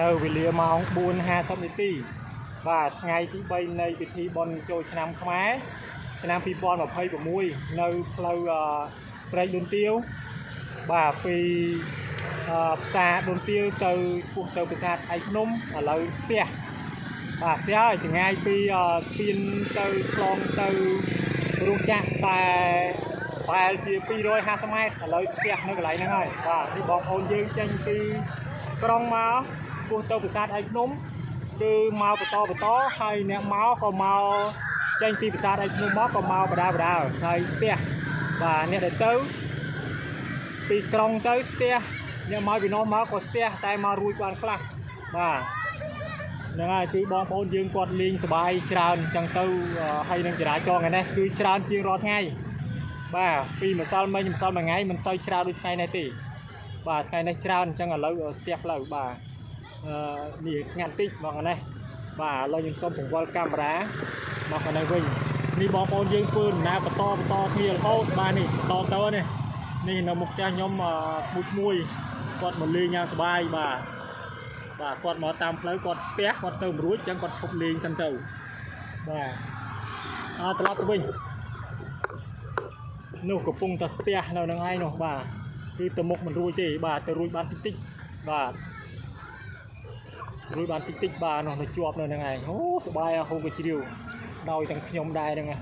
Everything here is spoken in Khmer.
នៅវេលាម៉ោង4:50នាទីបាទថ្ងៃទី3នៃពិធីបុណ្យចូលឆ្នាំខ្មែរឆ្នាំ2026នៅផ្លូវអឺព្រែកដូនទាវបាទពីអឺផ្សារដូនទាវទៅឆ្ពោះទៅប្រាសាទឯកភ្នំឥឡូវស្ទះបាទស្ទះហើយចម្ងាយពីអឺស្ពានទៅឆ្លងទៅរោងចក្រតែប្រហែលជា250ម៉ែត្រឥឡូវស្ទះនៅកន្លែងហ្នឹងហើយបាទនេះបងប្អូនយើងចេញពីក្រុងមក ពោះទៅប្រាសាទឯកភ្នំគឺមកបន្តបន្តហើយអ្នកមកក៏មកចេញពីប្រាសាទឯកភ្នំមកក៏មកបដាបដាហើយស្ទះបាទអ្នកដែលទៅពីក្រុងទៅស្ទះអ្នកមកពីនោះមកក៏ស្ទះតែមករួចបានខ្លះបាទហ្នឹងហើយគឺបងប្អូនយើងគាត់លេងសប្បាយច្រើនអញ្ចឹងទៅហើយនឹងចរាចរណ៍ថ្ងៃនេះគឺច្រើនជាងរាល់ថ្ងៃបាទពីម្សិលមិញម្សិលមួយថ្ងៃមិនសូវច្រើនដូចថ្ងៃនេះទេបាទថ្ងៃនេះច្រើនអញ្ចឹងឥឡូវស្ទះផ្លូវបាទ អឺនេះស្ងាត់តិចមកខាងនេះបាទឥឡូវខ្ញុំសូមបង្វិលកាមេរ៉ាមកខាងនេះវិញនេះបងប្អូនយើងធ្វើដំណើរបន្តបន្តគ្នារហូតបាទនេះបន្តទៅនេះនេះនៅមុខចាស់ខ្ញុំអឺក្មួយក្មួយគាត់មកលេងយ៉ាងសប្បាយបាទបាទគាត់មកតាមផ្លូវគាត់ស្ទះគាត់ទៅមិនរួចអញ្ចឹងគាត់ឈប់លេងសិនទៅបាទអើត្រឡប់ទៅវិញនោះកំពុងតែស្ទះនៅនឹងឯងនោះបាទគឺទៅមុខមិនរួចទេបាទទៅរួចបានតិចតិចបាទ រួចបានតិចតិចបាទនោះនៅជាប់នៅហ្នឹងឯងអូសប្បាយហូរក៏ជ្រាវដោយទាំងខ្ញុំដែរហ្នឹង។